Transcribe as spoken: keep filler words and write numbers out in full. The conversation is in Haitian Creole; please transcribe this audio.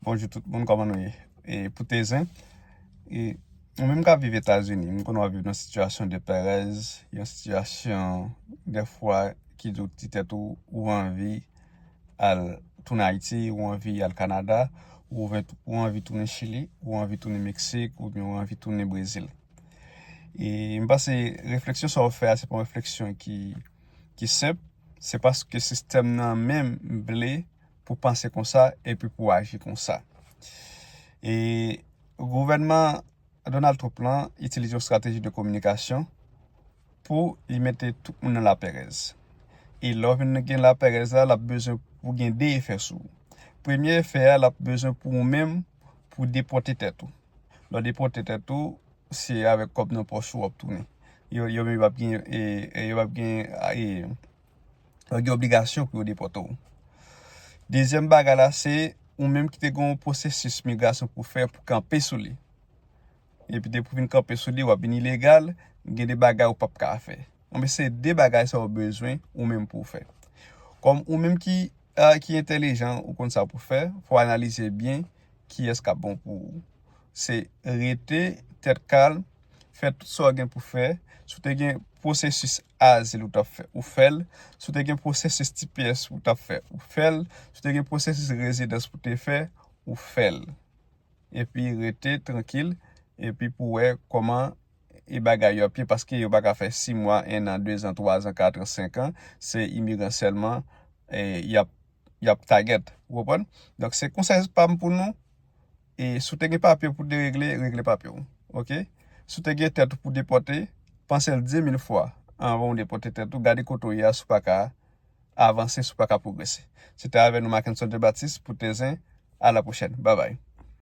Bonjou tout moun, kòman nou ye? E pou te zen, e ou menm k ap viv Etazini, m konnen w ap viv nan sitiyasyon de perèz, yon sitiyasyon dèfwa ki di w di tèt ou, ou anvi al tounen Ayiti, ou anvi al Kanada, ou anvi tounen Chili, ou anvi tounen Meksik, oubyen ou anvi tounen Brezil. E m panse refleksyon sa w fè a, se pa yon refleksyon ki, ki senp, se paske sistèm nan menm vle pou panse konsa epi pou aji konsa. E gouvènman Donald Trump lan itilize yon estrateji de kominikasyon pou li mete tout moun nan laperèz. E lè w vin gen laperèz la, l ap bezwen pou gen de efè sou ou. Premye efè a, l ap bezwen pou ou menm pou depòte tèt ou. Lè w depòte tèt ou, se avèk kòb nan pòch ou w ap tounen. Yo, yo menm yo p ap gen, e, e, yo p ap gen, e, yo gen obligasyon pou yo depòte w. Dezyèm bagay la, se ou menm ki te gen yon pwosesis migrasyon pou fè, pou kanpe sou li. Epi depi w vin kanpe sou li, w ap vin ilegal, gen de bagay ou p ap ka fè. Anben, se de bagay sa w bezwen ou menm pou w fè. Kòm ou menm ki, a, ki entèlijan, ou konn sa pou fè, fò w analize byen kiyès k ap bon pou ou. Se rete tèt kalm, fè tout sa w gen pou fè. Si w te gen pwosesis azil ou t ap fè, ou fè l. Si w te gen pwosesis T P S ou t ap fè, ou fè l. Si w te gen pwosesis rezidans pou te fè, ou fè l. Epi rete trankil, epi pou wè kòman e bagay yo ap ye, paske yo pa ka fè sis mwa, en an, de zan, twa zan, kat an, senk an, se imigran sèlman, e, y ap, y ap target, ou konprann? Donk, se konsèy pa m pou nou, e si w te gen papye pou te regle, regle papye w, oke? Si w te gen tèt ou pou depòte, panse l dis mil fwa anvan w depòte tèt ou, gade kote w ye a, si w pa ka avanse, si w pa ka pwogrese. Se te avè nou Mackenson Jean Baptiste pou Te Zen. A la pwochèn. Babay.